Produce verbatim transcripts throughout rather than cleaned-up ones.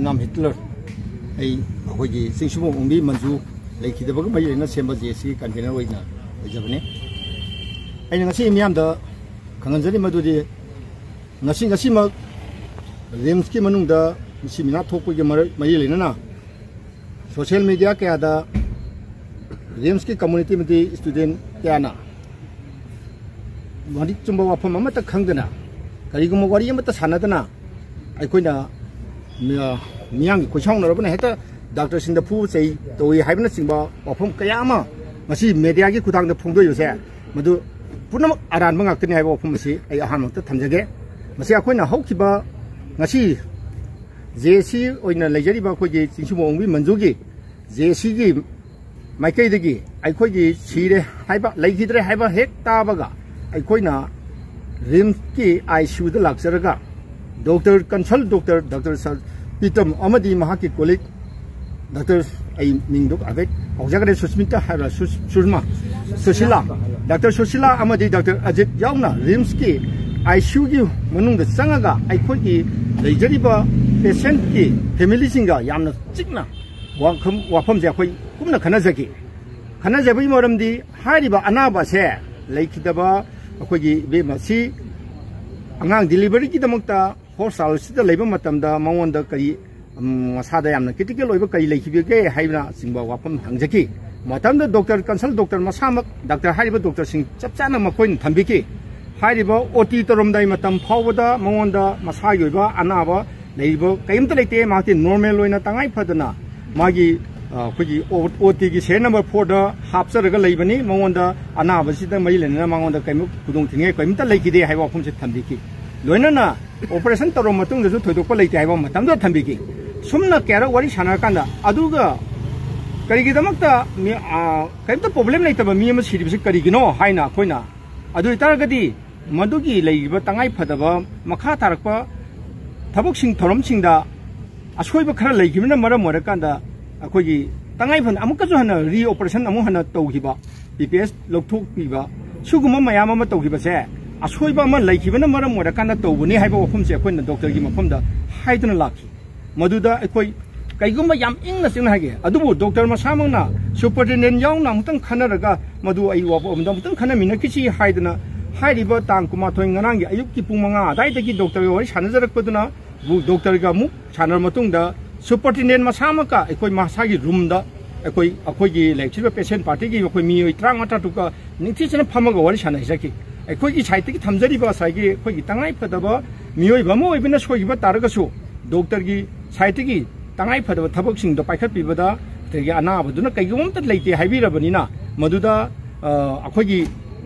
ꯌꯥꯝ ꯍꯤꯠꯂꯔ꯫ ꯑꯩ ꯑꯩꯈꯣꯏꯒꯤ ꯆꯤꯡꯁꯨꯕꯣꯡ ꯑꯣꯡꯕꯤ ꯃꯟꯖꯨ ꯂꯩꯈꯤꯗꯕꯒ ꯃꯔꯤ ꯂꯩꯅꯅ ꯁꯦꯝꯕ ꯖꯦ ꯑꯦ ꯁꯤꯒꯤ ꯀꯟꯚꯦꯅꯔ ꯑꯣꯏꯅ ꯑꯣꯏꯖꯕꯅꯤ꯫ ꯑꯩꯅ ꯉꯁꯤ ꯃꯤꯌꯥꯝꯗ ꯈꯪꯍꯟꯖꯔꯤ ꯃꯗꯨꯗꯤ, ꯉꯁꯤ, ꯉꯁꯤꯃꯛ ꯔꯤꯝꯁꯀꯤ ꯃꯅꯨꯡꯗ ꯃꯁꯤ ꯃꯤꯅꯥ ꯊꯣꯛꯄꯒꯤ ꯃꯔ-, ꯃꯔꯤ ꯂꯩꯅꯅ ꯁꯣꯁꯤꯌꯦꯜ ꯃꯦꯗꯤꯌꯥ ꯀꯌꯥꯗ ꯔꯤꯝꯁꯀꯤ ꯀꯝꯃꯨꯅꯤꯇꯤ ꯑꯃꯗꯤ ꯁ꯭ꯇꯨꯗꯦꯟ ꯀꯌꯥꯅ ꯃꯔꯤꯛ ꯆꯨꯝꯕ ꯋꯥꯐꯝ ꯑꯃꯠꯇ ꯈꯪꯗꯅ, ꯀꯔꯤꯒꯨꯝꯕ ꯋꯥꯔꯤ ꯑꯃꯠꯇ ꯁꯥꯟꯅꯗꯅ, ꯑꯩꯈꯣꯏꯅ ꯃꯤ-, ꯃꯤꯌꯥꯝꯒꯤ ꯈꯨꯠꯁꯥꯎꯅꯔꯕꯅ ꯍꯦꯛꯇ ꯗꯥꯛꯇꯔꯁꯤꯡꯗ ꯐꯨꯕ ꯆꯩ ꯇꯧꯏ ꯍꯥꯏꯕꯅꯆꯤꯡꯕ ꯋꯥꯐꯝ ꯀꯌꯥ ꯑꯃ ꯉꯁꯤ ꯃꯦꯗꯤꯌꯥꯒꯤ ꯈꯨꯠꯊꯥꯡꯗ ꯐꯣꯡꯗꯣꯛꯏꯕꯁꯦ, ꯃꯗꯨ ꯄꯨꯝꯅꯃꯛ ꯑꯔꯥꯟꯕ ꯉꯥꯛꯇꯅꯤ ꯍꯥꯏꯕ ꯋꯥꯐꯝ ꯑꯁꯤ ꯑꯩ ꯑꯍꯥꯟꯕꯃꯛꯇ ꯊꯝꯖꯒꯦ꯫ ꯃꯁꯤ ꯑꯩꯈꯣꯏꯅ ꯍꯧꯈꯤꯕ, ꯉꯁꯤ ꯖꯦ ꯑꯦ ꯁꯤ ꯑꯣꯏꯅ ꯂꯩꯖꯔꯤꯕ ꯑꯩꯈꯣꯏꯒꯤ ꯆꯤꯡꯁꯨꯕꯣꯡ ꯑꯣꯡꯕꯤ ꯃꯟꯖꯨꯒꯤ ꯖꯦ ꯑꯦ ꯁꯤꯒꯤ ꯃꯥꯏꯀꯩꯗꯒꯤ ꯑꯩꯈꯣꯏꯒꯤ ꯁꯤꯔꯦ ꯍꯥꯏꯕ, ꯂꯩꯈꯤꯗ꯭ꯔꯦ ꯍꯥꯏꯕ ꯍꯦꯛ ꯇꯥꯕꯒ, ꯑꯩꯈꯣꯏꯅ ꯔꯤꯝꯁꯀꯤ ꯑꯥꯏ ꯁꯤ ꯌꯨꯗ ꯂꯥꯛꯆꯔꯒ doctor, consul doctor, doctor sir Pitam ꯑꯃꯗꯤ ꯃꯍꯥꯛꯀꯤ ꯀꯣꯂꯤꯛ ꯗꯥꯛꯇꯔ, ꯑꯩ ꯃꯤꯡꯗꯨ ꯍꯥꯏꯐꯦꯠ ꯀꯥꯎꯖꯈ꯭ꯔꯦ, ꯁꯨꯁꯃꯤꯇꯥ ꯍꯥꯏꯕ꯭ꯔꯥ, ꯁꯨꯁ-, ꯁꯨꯔꯃꯥ, ꯁꯨꯁꯤꯂꯥ, ꯗꯥꯛꯇꯔ ꯁꯨꯁꯤꯂꯥ ꯑꯃꯗꯤ ꯗꯥꯛꯇꯔ ꯑꯖꯤꯠ ꯌꯥꯎꯅ ꯔꯤꯝꯁꯀꯤ ꯑꯥꯏ ꯁꯤ ꯌꯨꯒꯤ ꯃꯅꯨꯡꯗ ꯆꯪꯉꯒ ꯑꯩꯈꯣꯏꯒꯤ ꯂꯩꯖꯔꯤꯕ ꯄꯦꯁꯦꯟꯠꯀꯤ ꯐꯦꯃꯤꯂꯤꯁꯤꯡꯒ ꯌꯥꯝꯅ ꯆꯤꯛꯅ ꯋꯥꯐꯝ, ꯋꯥꯐꯝꯁꯦ ꯑꯩꯈꯣꯏ ꯀꯨꯞꯅ ꯈꯟꯅꯖꯈꯤ꯫ ꯈꯟꯅꯖꯕꯒꯤ ꯃꯔꯝꯗꯤ ꯍꯥꯏꯔꯤꯕ ꯑꯅꯥꯕ ꯑꯁꯦ ꯂꯩꯈꯤꯗꯕ ꯑꯩꯈꯣꯏꯒꯤ ꯏꯕꯦꯝꯃ ꯑꯁꯤ ꯑꯉꯥꯡ ꯗꯤꯂꯤꯚꯔꯤꯒꯤꯗꯃꯛꯇ ꯍꯣꯁꯄꯤꯇꯥꯜꯁꯤꯗ ꯂꯩꯕ ꯃꯇꯝꯗ ꯃꯉꯣꯟꯗ ꯀꯔꯤ, ꯎꯝ, ꯃꯁꯥꯗ ꯌꯥꯝꯅ ꯀ꯭ꯔꯤꯇꯤꯀꯦꯜ ꯑꯣꯏꯕ ꯀꯔꯤ ꯂꯩꯈꯤꯕꯒꯦ ꯍꯥꯏꯕꯅꯆꯤꯡꯕ ꯋꯥꯐꯝ ꯍꯪꯖꯈꯤ꯫ ꯃꯇꯝꯗ ꯗꯣꯛꯇꯔ, ꯀꯟꯁꯜ ꯗꯣꯛꯇꯔ ꯃꯁꯥꯃꯛ, ꯗꯥꯛꯇꯔ, ꯍꯥꯏꯔꯤꯕ ꯗꯣꯛꯇꯔꯁꯤꯡ ꯆꯞ ꯆꯥꯅ ꯃꯈꯣꯏꯅ ꯊꯝꯕꯤꯈꯤ꯫ ꯍꯥꯏꯔꯤꯕ ꯑꯣ ꯇꯤ ꯇꯧꯔꯝꯗꯥꯏ ꯃꯇꯝ ꯐꯥꯎꯕꯗ ꯃꯉꯣꯟꯗ ꯃꯁꯥꯒꯤ ꯑꯣꯏꯕ ꯑꯅꯥꯕ ꯂꯩꯔꯤꯕ ꯀꯔꯤꯝꯇ ꯂꯩꯇꯦ꯫ ꯃꯍꯥꯛꯇꯤ ꯅꯣꯔꯃꯦꯜ ꯑꯣꯏꯅ ꯇꯉꯥꯏ ꯐꯗꯅ ꯃꯥꯒꯤ, ꯑ, ꯑꯩꯈꯣꯏꯒꯤ ꯑꯣ-, ꯑꯣ ꯇꯤꯒꯤ ꯁꯦꯔꯤꯌꯦꯜ ꯅꯝꯕꯔ ꯐꯣꯔꯗ ꯍꯥꯞꯆꯔꯒ ꯂꯩꯕꯅꯤ꯫ ꯃꯉꯣꯟꯗ ꯑꯅꯥꯕꯁꯤꯗ ꯃꯔꯤ ꯂꯩꯅꯅ ꯃꯉꯣꯟꯗ ꯀꯔꯤꯝ ꯈꯨꯗꯣꯡ ꯊꯤꯅꯤꯡꯉꯥꯏ ꯀꯔꯤꯝꯇ ꯂꯩꯈꯤꯗꯦ ꯍꯥꯏꯕ ꯋꯥꯐꯝꯁꯦ ꯊꯝꯕꯤꯈꯤ꯫ ꯂꯣꯏꯅꯅ ꯑꯣꯄꯔꯦꯁꯟ ꯇꯧꯔꯕ ꯃꯇꯨꯡꯗꯁꯨ ꯊꯣꯏꯗꯣꯛꯄ ꯂꯩꯇꯦ ꯍꯥꯏꯕ ꯃꯇꯝꯗꯨꯗ ꯊꯝꯕꯤꯈꯤ꯫ ꯁꯨꯝꯅ ꯀꯌꯥꯔꯛ ꯋꯥꯔꯤ ꯁꯥꯟꯅꯔꯀꯥꯟꯗ, ꯑꯗꯨꯒ ꯀꯔꯤꯒꯤꯗꯃꯛꯇ ꯃꯤ, ꯑ, ꯀꯔꯤꯝꯇ ꯄ꯭ꯔꯣꯕ꯭ꯂꯦꯝ ꯂꯩꯇꯕ ꯃꯤ ꯑꯃ ꯁꯤꯔꯤꯕꯁꯤ ꯀꯔꯤꯒꯤꯅꯣ ꯍꯥꯏꯅ ꯑꯩꯈꯣꯏꯅ, ꯑꯗꯨ ꯑꯣꯏꯇꯥꯔꯒꯗꯤ ꯃꯗꯨꯒꯤ ꯂꯩꯔꯤꯕ ꯇꯉꯥꯏ ꯐꯗꯕ ꯃꯈꯥ ꯇꯥꯔꯛꯄ ꯊꯕꯛꯁꯤꯡ ꯊꯧꯔꯝꯁꯤꯡꯗ ꯑꯁꯣꯏꯕ ꯈꯔ ꯂꯩꯈꯤꯕꯅ ꯃꯔꯝ ꯑꯣꯏꯔꯀꯥꯟꯗ ꯑꯩꯈꯣꯏꯒꯤ ꯇꯉꯥꯏ ꯐꯗꯅ ꯑꯃꯨꯛꯀꯁꯨ ꯍꯟꯅ ꯔꯤ ꯑꯣꯄꯔꯦꯁꯟ ꯑꯃꯨꯛ ꯍꯟꯅ ꯇꯧꯈꯤꯕ, ꯄꯤ ꯄꯤ ꯑꯦꯁ ꯂꯧꯊꯣꯛꯄꯤꯕ, ꯁꯤꯒꯨꯝꯕ ꯃꯌꯥꯝ ꯑꯃ ꯇꯧꯈꯤꯕꯁꯦ ꯑꯁꯣꯏꯕ ꯑꯃ ꯂꯩꯈꯤꯕꯅ ꯃꯔꯝ ꯑꯣꯏꯔꯀꯥꯟꯗ ꯇꯧꯕꯅꯤ ꯍꯥꯏꯕ ꯋꯥꯐꯝꯁꯦ ꯑꯩꯈꯣꯏꯅ ꯗꯣꯛꯇꯔꯒꯤ ꯃꯐꯝꯗ ꯍꯥꯏꯗꯨꯅ ꯂꯥꯛꯈꯤ꯫ ꯃꯗꯨꯗ ꯑꯩꯈꯣꯏ ꯀꯩꯒꯨꯝꯕ ꯌꯥꯝ ꯏꯪꯅ ꯆꯤꯛꯅ ꯍꯥꯏꯒꯦ, ꯑꯗꯨꯕꯨ ꯗꯣꯛꯇꯔ ꯃꯁꯥꯃꯛꯅ ꯁꯨꯄꯔꯤꯟꯇꯦꯟꯗꯦꯟ ꯌꯥꯎꯅ ꯑꯃꯨꯛꯇꯪ ꯈꯟꯅꯔꯒ ꯃꯗꯨ ꯑꯩ ꯋꯥꯐꯝ ꯑꯃꯗ ꯑꯃꯨꯛꯇꯪ ꯈꯟꯅꯃꯤꯟꯅꯈꯤꯁꯤ ꯍꯥꯏꯗꯅ ꯍꯥꯏꯔꯤꯕ ꯇꯥꯡ ꯀꯨꯟꯃꯥꯊꯣꯏ ꯉꯔꯥꯡꯒꯤ ꯑꯌꯨꯛꯀꯤ ꯄꯨꯡ ꯃꯉꯥ ꯑꯗꯨꯋꯥꯏꯗꯒꯤ ꯗꯣꯛꯇꯔꯒ ꯋꯥꯔꯤ ꯁꯥꯟꯅꯖꯔꯛꯄꯗꯨꯅ ꯗꯣꯛꯇꯔꯒ ꯑꯃꯨꯛ ꯁꯥꯟꯅꯔ ꯃꯇꯨꯡꯗ ꯁꯨꯄꯔꯤꯟꯇꯦꯟꯗꯦꯟ ꯃꯁꯥꯃꯛꯀ ꯑꯩꯈꯣꯏ ꯃꯁꯥꯒꯤ ꯔꯨꯝꯗ ꯑꯩꯈꯣꯏ ꯑꯩꯈꯣꯏꯒꯤ ꯂꯩꯔꯤꯕ ꯄꯦꯁꯦꯟ ꯄꯥꯔꯇꯤꯒꯤ ꯑꯩꯈꯣꯏ ꯃꯤꯑꯣꯏ ꯇꯔꯥꯃꯉꯥ ꯇꯔꯥꯇꯔꯨꯛꯀ ꯅꯤꯡꯊꯤꯖꯅ ꯐꯝꯃꯒ ꯋꯥꯔꯤ ꯁꯥꯟꯅꯖꯈꯤ꯫ ꯑꯩꯈꯣꯏꯒꯤ ꯁꯥꯏꯠꯇꯒꯤ ꯊꯝꯖꯔꯤꯕ ꯉꯁꯥꯏꯒꯤ ꯑꯩꯈꯣꯏꯒꯤ ꯇꯉꯥꯏ ꯐꯗꯕ ꯃꯤꯑꯣꯏꯕ ꯑꯃ ꯑꯣꯏꯕꯅ ꯁꯣꯏꯈꯤꯕ ꯇꯥꯔꯒꯁꯨ ꯗꯣꯛꯇꯔꯒꯤ ꯁꯥꯏꯠꯇꯒꯤ ꯇꯉꯥꯏ ꯐꯗꯕ ꯊꯕꯛꯁꯤꯡꯗꯣ ꯄꯥꯏꯈꯠꯄꯤꯕꯗ ꯑꯗꯒꯤ ꯑꯅꯥꯕꯗꯨꯅ ꯀꯩꯒꯨꯝꯕ ꯑꯝꯇ ꯂꯩꯇꯦ ꯍꯥꯏꯕꯤꯔꯕꯅꯤꯅ ꯃꯗꯨꯗ ꯑ, ꯑꯩꯈꯣꯏꯒꯤ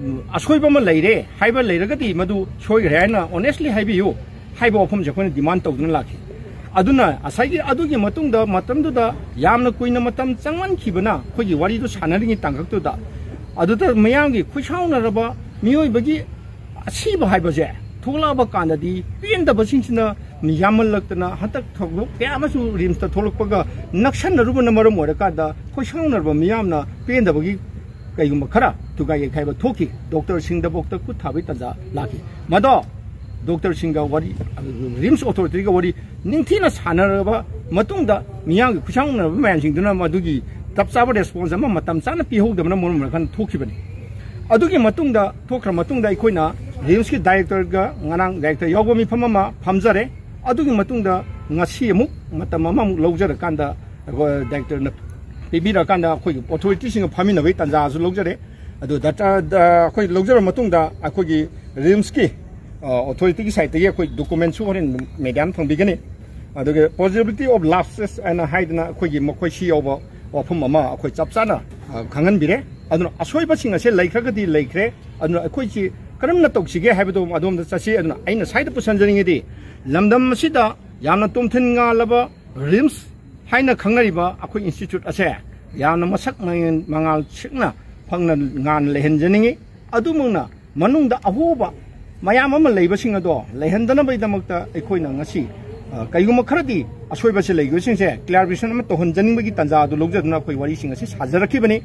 ꯎꯝ, ꯑꯁꯣꯏꯕ ꯑꯃ ꯂꯩꯔꯦ ꯍꯥꯏꯕ ꯂꯩꯔꯒꯗꯤ ꯃꯗꯨ ꯁꯣꯏꯈ꯭ꯔꯦ ꯍꯥꯏꯅ ꯑꯣꯅꯦꯁꯂꯤ ꯍꯥꯏꯕꯤꯌꯨ ꯍꯥꯏꯕ ꯋꯥꯐꯝꯁꯦ ꯑꯩꯈꯣꯏꯅ ꯗꯤꯃꯥꯟ ꯇꯧꯗꯨꯅ ꯂꯥꯛꯈꯤ꯫ ꯑꯗꯨꯅ ꯉꯁꯥꯏꯒꯤ ꯑꯗꯨꯒꯤ ꯃꯇꯨꯡꯗ ꯃꯇꯝꯗꯨꯗ ꯌꯥꯝꯅ ꯀꯨꯏꯅ ꯃꯇꯝ ꯆꯪꯃꯟꯈꯤꯕꯅ ꯑꯩꯈꯣꯏꯒꯤ ꯋꯥꯔꯤꯗꯨ ꯁꯥꯟꯅꯔꯤꯉꯩ ꯇꯥꯡꯀꯛꯇꯨꯗ ꯑꯗꯨꯗ ꯃꯤꯌꯥꯝꯒꯤ ꯈꯨꯠꯁꯥꯎꯅꯔꯕ ꯃꯤꯑꯣꯏꯕꯒꯤ ꯑꯁꯤꯕ ꯍꯥꯏꯕꯁꯦ ꯊꯣꯛꯂꯛꯑꯕ ꯀꯥꯟꯗꯗꯤ ꯄꯦꯟꯗꯕꯁꯤꯡꯁꯤꯅ ꯌꯥꯝꯃꯜꯂꯛꯇꯅ ꯍꯟꯗꯛ ꯊꯧꯗꯣꯛ ꯀꯌꯥ ꯑꯃꯁꯨ ꯔꯤꯝꯁꯇ ꯊꯣꯛꯂꯛꯄꯒ ꯅꯛꯁꯟꯅꯔꯨꯕꯅ ꯃꯔꯝ ꯑꯣꯏꯔꯀꯥꯟꯗ ꯈꯣꯏꯁꯥꯎꯅꯔꯕ ꯃꯤꯌꯥꯝꯅ ꯄꯦꯟꯗꯕꯒꯤ ꯀꯩꯒꯨꯝꯕ ꯈꯔ ꯊꯨꯒꯥꯏ ꯌꯩꯈꯥꯏꯕ ꯊꯣꯛꯈꯤ꯫ ꯗꯣꯛꯇꯔꯁꯤꯡꯗꯐꯥꯎꯗ ꯈꯨꯠ ꯊꯥꯕꯒꯤ ꯇꯥꯟꯖꯥ ꯂꯥꯛꯈꯤ꯫ ꯃꯗꯣ ꯗꯣꯛꯇꯔꯁꯤꯡꯒ ꯋꯥꯔꯤ, ꯔꯤꯝꯁ ꯑꯣꯊꯣꯔꯤꯇꯤꯒ ꯋꯥꯔꯤ ꯅꯤꯡꯊꯤꯅ ꯁꯥꯟꯅꯔꯕ ꯃꯇꯨꯡꯗ ꯃꯤꯌꯥꯝꯒꯤ ꯈꯨꯠꯁꯥꯎꯅꯔꯕ ꯃꯌꯥꯝꯁꯤꯡꯗꯨꯅ ꯃꯗꯨꯒꯤ ꯆꯞ ꯆꯥꯕ ꯔꯦꯁꯄꯣꯟꯁ ꯑꯃ ꯃꯇꯝ ꯆꯥꯅ ꯄꯤꯍꯧꯗꯕꯅ ꯃꯔꯝ ꯑꯣꯏꯔꯀꯥꯟꯗ ꯊꯣꯛꯈꯤꯕꯅꯤ꯫ ꯑꯗꯨꯒꯤ ꯃꯇꯨꯡꯗ ꯊꯣꯛꯈ꯭ꯔ ꯃꯇꯨꯡꯗ ꯑꯩꯈꯣꯏꯅ ꯔꯤꯝꯁꯀꯤ ꯗꯥꯏꯔꯦꯛꯇꯔꯒ ꯉꯔꯥꯡ ꯗꯥꯏꯔꯦꯛꯇꯔ ꯌꯥꯎꯕ ꯃꯤꯐꯝ ꯑꯃ ꯐꯝꯖꯔꯦ꯫ ꯑꯗꯨꯒꯤ ꯃꯇꯨꯡꯗ ꯉꯁꯤ ꯑꯃꯨꯛ ꯃꯇꯝ ꯑꯃꯃꯨꯛ ꯂꯧꯖꯔꯀꯥꯟꯗ ꯑꯩꯈꯣꯏ ꯗꯥꯏꯔꯦꯛꯇꯔꯅ ꯄꯤꯕꯤꯔꯀꯥꯟꯗ ꯑꯩꯈꯣꯏꯒꯤ ꯑꯣꯊꯣꯔꯤꯇꯤꯁꯤꯡꯒ ꯐꯝꯃꯤꯟꯅꯕꯒꯤ ꯇꯥꯟꯖꯥꯁꯨ ꯂꯧꯖꯔꯦ꯫ ꯑꯗꯨ ꯗꯥꯇꯥ ꯑꯩꯈꯣꯏ ꯂꯧꯖꯔ ꯃꯇꯨꯡꯗ ꯑꯩꯈꯣꯏꯒꯤ ꯔꯤꯝꯁꯀꯤ ꯑꯣꯊꯣꯔꯤꯇꯤꯒꯤ ꯁꯥꯏꯠꯇꯒꯤ ꯑꯩꯈꯣꯏ ꯗꯣꯀꯨꯃꯦꯟꯁꯨ ꯍꯣꯔꯦꯟ ꯃꯦꯗꯤꯌꯥꯅ ꯐꯪꯕꯤꯒꯅꯤ꯫ ꯑꯗꯨꯒ possibility of lapses ꯍꯥꯏꯅ ꯍꯥꯏꯗꯅ ꯑꯩꯈꯣꯏꯒꯤ ꯃꯈꯣꯏ ꯁꯤ ꯌꯥꯎꯕ ꯋꯥꯐꯝ ꯑꯃ ꯑꯩꯈꯣꯏ ꯆꯞ ꯆꯥꯅ ꯑ, ꯈꯪꯍꯟꯕꯤꯔꯦ꯫ ꯑꯗꯨꯅ ꯑꯁꯣꯏꯕꯁꯤꯡ ꯑꯁꯦ ꯂꯩꯈ꯭ꯔꯒꯗꯤ ꯂꯩꯈ꯭ꯔꯦ꯫ ꯑꯗꯨꯅ ꯑꯩꯈꯣꯏꯁꯤ ꯀꯔꯝꯅ ꯇꯧꯁꯤꯒꯦ ꯍꯥꯏꯕꯗꯣ ꯑꯗꯣꯝꯗ ꯆꯠꯁꯤ꯫ ꯑꯗꯨꯅ ꯑꯩꯅ ꯁ꯭ꯋꯥꯏꯗ ꯄꯨꯁꯤꯟꯖꯅꯤꯡꯉꯤꯗꯤ ꯂꯝꯗꯝ ꯑꯁꯤꯗ ꯌꯥꯝꯅ ꯇꯣꯝꯊꯤꯟ ꯉꯥꯜꯂꯕ ꯔꯤꯝꯁ ꯍꯥꯏꯅ ꯈꯪꯅꯔꯤꯕ ꯑꯩꯈꯣꯏ ꯏꯟꯁꯇꯤꯇ꯭ꯌꯨꯠ ꯑꯁꯦ ꯌꯥꯝꯅ ꯃꯁꯛ ꯃꯉꯦꯟ-, ꯃꯉꯥꯜ ꯁꯤꯛꯅ ꯐꯪꯅ ꯉꯥꯟꯅ ꯂꯩꯍꯟꯖꯅꯤꯡꯉꯤ꯫ ꯑꯗꯨꯃꯛꯅ ꯃꯅꯨꯡꯗ ꯑꯍꯣꯕ ꯃꯌꯥꯝ ꯑꯃ ꯂꯩꯕꯁꯤꯡ ꯑꯗꯣ ꯂꯩꯍꯟꯗꯅꯕꯒꯤꯗꯃꯛꯇ ꯑꯩꯈꯣꯏꯅ ꯉꯁꯤ, ꯑ, ꯀꯩꯒꯨꯝꯕ ꯈꯔꯗꯤ ꯑꯁꯣꯏꯕꯁꯦ ꯂꯩꯈꯤꯕꯁꯤꯡꯁꯦ ꯀ꯭ꯂꯦꯔꯤꯐꯤꯀꯦꯁꯟ ꯑꯃ ꯇꯧꯍꯟꯖꯅꯤꯡꯕꯒꯤ ꯇꯥꯟꯖꯥ ꯑꯗꯨ ꯂꯧꯖꯗꯨꯅ ꯑꯩꯈꯣꯏ ꯋꯥꯔꯤꯁꯤꯡ ꯑꯁꯤ ꯁꯥꯖꯔꯛꯈꯤꯕꯅꯤ꯫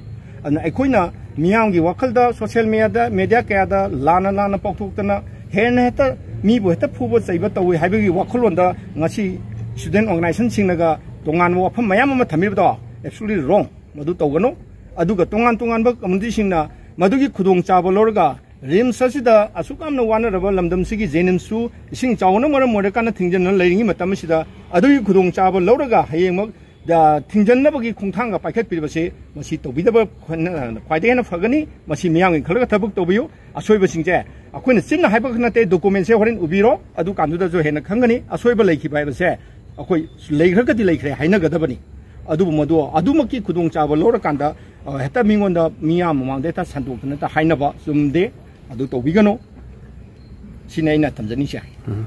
ꯑꯗꯨꯅ ꯑꯩꯈꯣꯏꯅ ꯃꯤꯌꯥꯝꯒꯤ ꯋꯥꯈꯜꯗ ꯁꯣꯁꯤꯌꯦꯜ ꯃꯦꯗꯤꯌꯥꯗ, ꯃꯦꯗꯤꯌꯥ ꯀꯌꯥꯗ ꯂꯥꯟꯅ ꯂꯥꯟꯅ ꯄꯥꯎꯊꯣꯛꯇꯅ ꯍꯦꯟꯅ ꯍꯦꯛꯇ ꯃꯤꯕꯨ ꯍꯦꯛꯇ ꯐꯨꯕ ꯆꯩꯕ ꯇꯧꯏ ꯍꯥꯏꯕꯒꯤ ꯋꯥꯈꯜꯂꯣꯟꯗ ꯉꯁꯤ Student organizationꯁꯤꯡꯅꯒ ꯇꯣꯉꯥꯟꯕ ꯋꯥꯐꯝ ꯃꯌꯥꯝ ꯑꯃ ꯊꯝꯃꯤꯕꯗꯣ absolutely wrong, ꯃꯗꯨ ꯇꯧꯒꯅꯨ꯫ ꯑꯗꯨꯒ ꯇꯣꯉꯥꯟ ꯇꯣꯉꯥꯟꯕ communityꯁꯤꯡꯅ ꯃꯗꯨꯒꯤ ꯈꯨꯗꯣꯡꯆꯥꯕ ꯂꯧꯔꯒ RIMS ꯑꯁꯤꯗ ꯑꯁꯨꯛ ꯌꯥꯝꯅ ꯋꯥꯅꯔꯕ ꯂꯝꯗꯝꯁꯤꯒꯤ JNIMSꯁꯨ ꯏꯁꯤꯡ ꯆꯥꯎꯅ ꯃꯔꯝ ꯑꯣꯏꯔꯀꯥꯟꯗ ꯊꯤꯡꯖꯤꯟꯗꯨꯅ ꯂꯩꯔꯤꯉꯩ ꯃꯇꯝ ꯑꯁꯤꯗ ꯑꯗꯨꯒꯤ ꯈꯨꯗꯣꯡꯆꯥꯕ ꯂꯧꯔꯒ ꯍꯌꯦꯡꯃꯛ ꯊꯤꯡꯖꯤꯟꯅꯕꯒꯤ ꯈꯣꯡꯊꯥꯡꯒ ꯄꯥꯏꯈꯠꯄꯤꯔꯤꯕꯁꯤ ꯃꯁꯤ ꯇꯧꯕꯤꯗꯕ ꯈ꯭ꯋꯥꯏꯗꯒꯤ ꯍꯦꯟꯅ ꯐꯒꯅꯤ꯫ ꯃꯁꯤ ꯃꯤꯌꯥꯝꯒꯤ ꯈꯜꯂꯒ ꯊꯕꯛ ꯇꯧꯕꯤꯌꯨ꯫ ꯑꯁꯣꯏꯕꯁꯤꯡꯁꯦ ꯑꯩꯈꯣꯏꯅ ꯆꯤꯟꯅ ꯍꯥꯏꯕ ꯈꯛ ꯅꯠꯇꯦ, documentꯁꯦ ꯍꯣꯔꯦꯟ ꯎꯕꯤꯔꯣ, ꯑꯗꯨ ꯀꯥꯟꯗꯨꯗꯁꯨ ꯍꯦꯟꯅ ꯈꯪꯒꯅꯤ꯫ ꯑꯁꯣꯏꯕ ꯂꯩꯈꯤꯕ ꯍꯥꯏꯕꯁꯦ ꯑꯩꯈꯣꯏ ꯂꯩꯈ꯭ꯔꯒꯗꯤ ꯂꯩꯈ꯭ꯔꯦ ꯍꯥꯏꯅꯒꯗꯕꯅꯤ꯫ ꯑꯗꯨꯕꯨ ꯃꯗꯨ ꯑꯗꯨꯃꯛꯀꯤ ꯈꯨꯗꯣꯡꯆꯥꯕ ꯂꯧꯔꯀꯥꯟꯗ ꯑ, ꯍꯦꯛꯇ ꯃꯤꯉꯣꯟꯗ ꯃꯤꯌꯥꯝ ꯃꯃꯥꯡꯗ ꯍꯦꯛꯇ ꯁꯟꯗꯣꯛꯇꯅ ꯍꯦꯛꯇ ꯍꯥꯏꯅꯕ ꯆꯨꯝꯗꯦ꯫ ꯑꯗꯨ ꯇꯧꯕꯤꯒꯅꯨ꯫ ꯁꯤꯅꯤ ꯑꯩꯅ ꯊꯝꯖꯅꯤꯡꯁꯦ꯫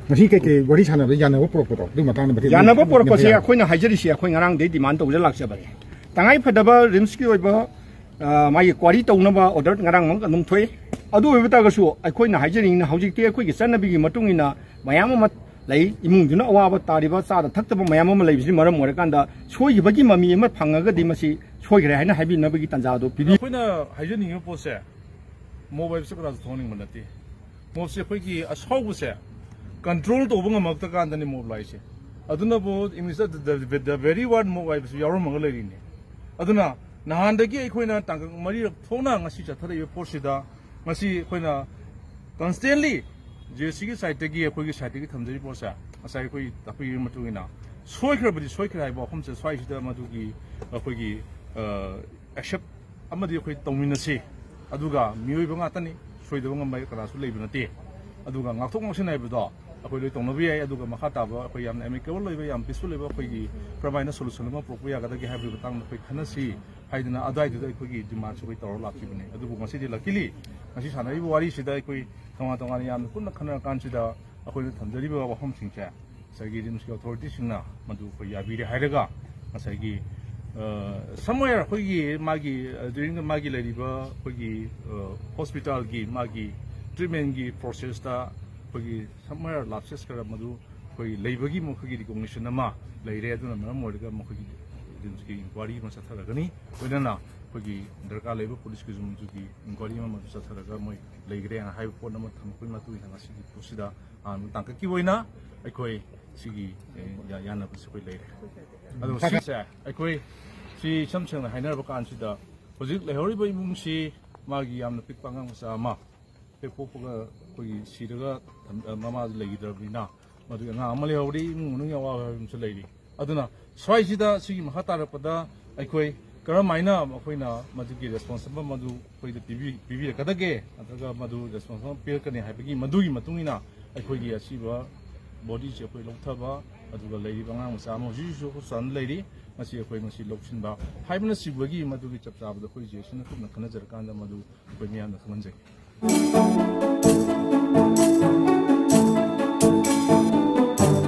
ꯉꯁꯤ ꯀꯩꯀꯩ ꯋꯥꯔꯤ ꯁꯥꯟꯅꯕꯗ ꯌꯥꯅꯕ ꯄꯨꯔꯛꯄꯗꯣ ꯑꯗꯨ ꯃꯇꯥꯡꯗ ꯃꯇꯦꯛ ꯌꯥꯅꯕ ꯌꯥꯝ ꯄꯨꯔꯛꯄꯁꯦ ꯌꯥꯝ- ꯑꯩꯈꯣꯏꯅ ꯍꯥꯏꯖꯔꯤꯁꯤ ꯑꯩꯈꯣꯏ ꯉꯔꯥꯡꯗꯩ demand ꯇꯧꯖ ꯂꯥꯛꯆꯕꯅꯦ꯫ ꯇꯉꯥꯏ ꯐꯗꯕ RIMSꯀꯤ ꯑꯣꯏꯕ ꯑ, ꯃꯥꯒꯤ quarry ꯇꯧꯅꯕ order ꯉꯔꯥꯡꯃꯛ ꯑꯗꯨꯝ ꯊꯣꯛꯏ꯫ ꯑꯗꯨ ꯑꯣꯏꯕ ꯇꯥꯔꯒꯁꯨ ꯑꯩꯈꯣꯏꯅ ꯍꯥꯏꯖꯅꯤꯡꯉꯤꯅ ꯍꯧꯖꯤꯛꯇꯤ ꯑꯩꯈꯣꯏꯒꯤ ꯆꯠꯅꯕꯤꯒꯤ ꯃꯇꯨꯡ ꯏꯟꯅ ꯃꯌꯥꯝ ꯑꯃ ꯂꯩ꯫ ꯏꯃꯨꯡꯗꯨꯅ ꯑꯋꯥꯕ ꯇꯥꯔꯤꯕ ꯆꯥꯗ ꯊꯛꯇꯕ ꯃꯌꯥꯝ ꯑꯃ ꯂꯩꯕꯁꯤꯅ ꯃꯔꯝ ꯑꯣꯏꯔꯀꯥꯟꯗ ꯁꯣꯏꯈꯤꯕꯒꯤ ꯃꯃꯤ ꯑꯃ ꯐꯪꯉꯒꯗꯤ ꯃꯁꯤ ꯁꯣꯏꯈ꯭ꯔꯦ ꯍꯥꯏꯅ ꯍꯥꯏꯕꯤꯅꯕꯒꯤ ꯇꯥꯟꯖꯥ ꯑꯗꯨ ꯄꯤꯕꯤꯌꯨ꯫ ꯑꯩꯈꯣꯏꯅ ꯍꯥꯏꯖꯅꯤꯡꯉꯤꯕ ꯄꯣꯠꯁꯦ, mob ꯍꯥꯏꯕꯁꯤ ꯀꯅꯥꯁꯨ ꯊꯣꯛꯍꯟꯅꯤꯡꯕ ꯅꯠꯇꯦ꯫ Mobꯁꯦ ꯑꯩꯈꯣꯏꯒꯤ ꯑꯁꯥꯎꯕꯁꯦ control ꯇꯧꯕ ꯉꯝꯃꯛꯇ ꯀꯥꯟꯗꯅꯤ mob ꯂꯥꯛꯏꯁꯦ꯫ ꯑꯗꯨꯅꯕꯨ Englishꯇ the, the, the very word mob ꯍꯥꯏꯕꯁꯤ ꯌꯥꯎꯔꯝꯃꯒ ꯂꯩꯔꯤꯅꯤ꯫ ꯑꯗꯨꯅ ꯅꯍꯥꯟꯗꯒꯤ ꯑꯩꯈꯣꯏꯅ ꯇꯥꯡꯀꯛ ꯃꯔꯤꯔꯛ ꯊꯣꯛꯅ ꯉꯁꯤ ꯆꯠꯊꯔꯛꯏꯕ ꯄꯣꯠꯁꯤꯗ ꯉꯁꯤ ꯑꯩꯈꯣꯏꯅ constantly JACꯒꯤ sideꯇꯒꯤ ꯑꯩꯈꯣꯏꯒꯤ sideꯇꯒꯤ ꯊꯝꯖꯔꯤꯕ ꯄꯣꯠꯁꯦ ꯉꯁꯥꯏ ꯑꯩꯈꯣꯏ ꯇꯥꯛꯄꯤꯔꯤꯕ ꯃꯇꯨꯡ ꯏꯟꯅ ꯁꯣꯏꯈ꯭ꯔꯕꯗꯤ ꯁꯣꯏꯈ꯭ꯔꯦ ꯍꯥꯏꯕ ꯋꯥꯐꯝꯁꯦ ꯁ꯭ꯋꯥꯏꯁꯤꯗ ꯃꯗꯨꯒꯤ ꯑꯩꯈꯣꯏꯒꯤ ꯑ, accept ꯑꯃꯗꯤ ꯑꯩꯈꯣꯏ ꯇꯧꯃꯤꯟꯅꯁꯤ꯫ ꯑꯗꯨꯒ ꯃꯤꯑꯣꯏꯕ ꯉꯥꯛꯇꯅꯤ, ꯁꯣꯏꯗꯕ ꯉꯝꯕ ꯀꯅꯥꯁꯨ ꯂꯩꯕ ꯅꯠꯇꯦ꯫ ꯑꯗꯨꯒ ꯉꯥꯛꯊꯣꯛ ꯉꯥꯛꯁꯤꯟ ꯍꯥꯏꯕꯗꯣ ꯑꯩꯈꯣꯏ ꯂꯣꯏ ꯇꯧꯅꯕ ꯌꯥꯏ꯫ ꯑꯗꯨꯒ ꯃꯈꯥ ꯇꯥꯕ ꯑꯩꯈꯣꯏ ꯌꯥꯝꯅ amicable ꯑꯣꯏꯕ, ꯌꯥꯝ peaceful ꯑꯣꯏꯕ, ꯑꯩꯈꯣꯏꯒꯤ ꯀꯔꯝꯍꯥꯏꯅ solution ꯑꯃ ꯄꯨꯔꯛꯄ ꯌꯥꯒꯗꯒꯦ ꯍꯥꯏꯕꯒꯤ ꯃꯇꯥꯡꯗ ꯑꯩꯈꯣꯏ ꯈꯟꯅꯁꯤ ꯍꯥꯏꯗꯅ ꯑꯗꯨꯋꯥꯏꯗꯨꯗ ꯑꯩꯈꯣꯏꯒꯤ demandꯁꯨ ꯑꯩꯈꯣꯏ ꯇꯧꯔ ꯂꯥꯛꯈꯤꯕꯅꯤ꯫ ꯑꯗꯨꯕꯨ ꯉꯁꯤꯗꯤ luckily ꯉꯁꯤ ꯁꯥꯟꯅꯔꯤꯕ ꯋꯥꯔꯤꯁꯤꯗ ꯑꯩꯈꯣꯏ ꯇꯣꯉꯥꯟ ꯇꯣꯉꯥꯟꯅ ꯌꯥꯝꯅ ꯄꯨꯟꯅ ꯈꯟꯅꯔꯀꯥꯟꯁꯤꯗ ꯑꯩꯈꯣꯏꯅ ꯊꯝꯖꯔꯤꯕ ꯋꯥꯐꯝꯁꯤꯡꯁꯦ ꯉꯁꯥꯏꯒꯤ RIMSꯀꯤ authoritiesꯁꯤꯡꯅ ꯃꯗꯨ ꯑꯩꯈꯣꯏ ꯌꯥꯕꯤꯔꯦ ꯍꯥꯏꯔꯒ ꯉꯁꯥꯏꯒꯤ somewhere ꯑꯩꯈꯣꯏꯒꯤ ꯃꯥꯒꯤ during ꯃꯥꯒꯤ ꯂꯩꯔꯤꯕ ꯑꯩꯈꯣꯏꯒꯤ hospitalꯒꯤ ꯃꯥꯒꯤ treatmentꯀꯤ processꯇ ꯑꯩꯈꯣꯏꯒꯤ somewhere lapses ꯈꯔ ꯃꯗꯨ ꯑꯩꯈꯣꯏ ꯂꯩꯕꯒꯤ ꯃꯈꯣꯏꯒꯤ recognition ꯑꯃ ꯂꯩꯔꯦ꯫ ꯑꯗꯨꯅ ꯃꯔꯝ ꯑꯣꯏꯔꯒ ꯃꯈꯣꯏꯒꯤ RIMSꯀꯤ inquiry ꯑꯃ ꯆꯠꯊꯔꯒꯅꯤ꯫ ꯂꯣꯏꯅꯅ ꯑꯩꯈꯣꯏꯒꯤ ꯗꯔꯀꯥꯔ ꯂꯩꯕ policeꯀꯤꯁꯨ ꯃꯗꯨꯒꯤ inquiry ꯑꯃ ꯃꯗꯨ ꯆꯠꯊꯔꯒ ꯃꯣꯏ ꯂꯩꯈ꯭ꯔꯦꯅ ꯍꯥꯏꯕ ꯄꯣꯠ ꯑꯃ ꯊꯝꯃꯛꯄꯒꯤ ꯃꯇꯨꯡ ꯏꯟꯅ ꯉꯁꯤꯒꯤ ꯄꯣꯠꯁꯤꯗ ꯇꯥꯡꯀꯛꯀꯤ ꯑꯣꯏꯅ ꯑꯩꯈꯣꯏ ꯁꯤꯒꯤ, ꯑꯦ, ꯌꯥ-, ꯌꯥꯅꯕꯁꯤ ꯑꯩꯈꯣꯏ ꯂꯩꯔꯦ꯫ ꯑꯗꯣ ꯁꯤꯁꯦ ꯑꯩꯈꯣꯏ ꯁꯤ ꯏꯁꯝ ꯁꯦꯡꯅ ꯍꯥꯏꯅꯔꯕ ꯀꯥꯟꯁꯤꯗ, ꯍꯧꯖꯤꯛ ꯂꯩꯍꯧꯔꯤꯕ ꯏꯃꯨꯡꯁꯤ ꯃꯥꯒꯤ ꯌꯥꯝꯅ ꯄꯤꯛꯄ ꯑꯉꯥꯡ ꯃꯆꯥ ꯑꯃ ꯍꯦꯛ ꯄꯣꯛꯄꯒ ꯑꯩꯈꯣꯏꯒꯤ ꯁꯤꯔꯒ ꯊꯝ-, ꯃꯃꯥꯗꯨ ꯂꯩꯈꯤꯗ꯭ꯔꯕꯅꯤꯅ, ꯃꯗꯨꯒꯤ ꯑꯉꯥꯡ ꯑꯃ ꯂꯩꯍꯧꯔꯤ, ꯏꯃꯨꯡ ꯃꯅꯨꯡꯒꯤ ꯑꯋꯥꯕ ꯍꯥꯏꯕ ꯑꯃꯁꯨ ꯂꯩꯔꯤ꯫ ꯑꯗꯨꯅ ꯁ꯭ꯋꯥꯏꯁꯤꯗ ꯁꯤꯒꯤ ꯃꯈꯥ ꯇꯥꯔꯛꯄꯗ ꯑꯩꯈꯣꯏ ꯀꯔꯝ ꯍꯥꯏꯅ ꯑꯩꯈꯣꯏꯅ ꯃꯗꯨꯒꯤ responsible ꯃꯗꯨ ꯑꯩꯈꯣꯏꯗ ꯄꯤꯕꯤ-, ꯄꯤꯕꯤꯔꯛꯀꯗꯒꯦ, ꯅꯠꯇ꯭ꯔꯒ ꯃꯗꯨ responsible ꯄꯤꯔꯛꯀꯅꯤ ꯍꯥꯏꯕꯒꯤ ꯃꯗꯨꯒꯤ ꯃꯇꯨꯡ ꯏꯟꯅ ꯑꯩꯈꯣꯏꯒꯤ ꯑꯁꯤꯕ bodyꯁꯤ ꯑꯩꯈꯣꯏ ꯂꯧꯊꯕ, ꯑꯗꯨꯒ ꯂꯩꯔꯤꯕ ꯑꯉꯥꯡ ꯃꯆꯥ ꯑꯃ ꯍꯧꯖꯤꯛ ꯍꯧꯖꯤꯛꯁꯨ hospitalꯗ ꯂꯩꯔꯤ, ꯃꯁꯤ ꯑꯩꯈꯣꯏ ꯃꯁꯤ ꯂꯧꯁꯤꯟꯕ ꯍꯥꯏꯕꯅꯆꯤꯡꯕꯒꯤ ꯃꯗꯨꯒꯤ ꯆꯞ ꯆꯥꯕꯗ ꯑꯩꯈꯣꯏ ꯖꯦ ꯑꯦꯁ ꯁꯤꯅ ꯀꯨꯞꯅ ꯈꯟꯅꯖꯔꯀꯥꯟꯗ ꯃꯗꯨ ꯑꯩꯈꯣꯏ ꯃꯤꯌꯥꯝꯗ ꯈꯪꯍꯟꯖꯒꯦ꯫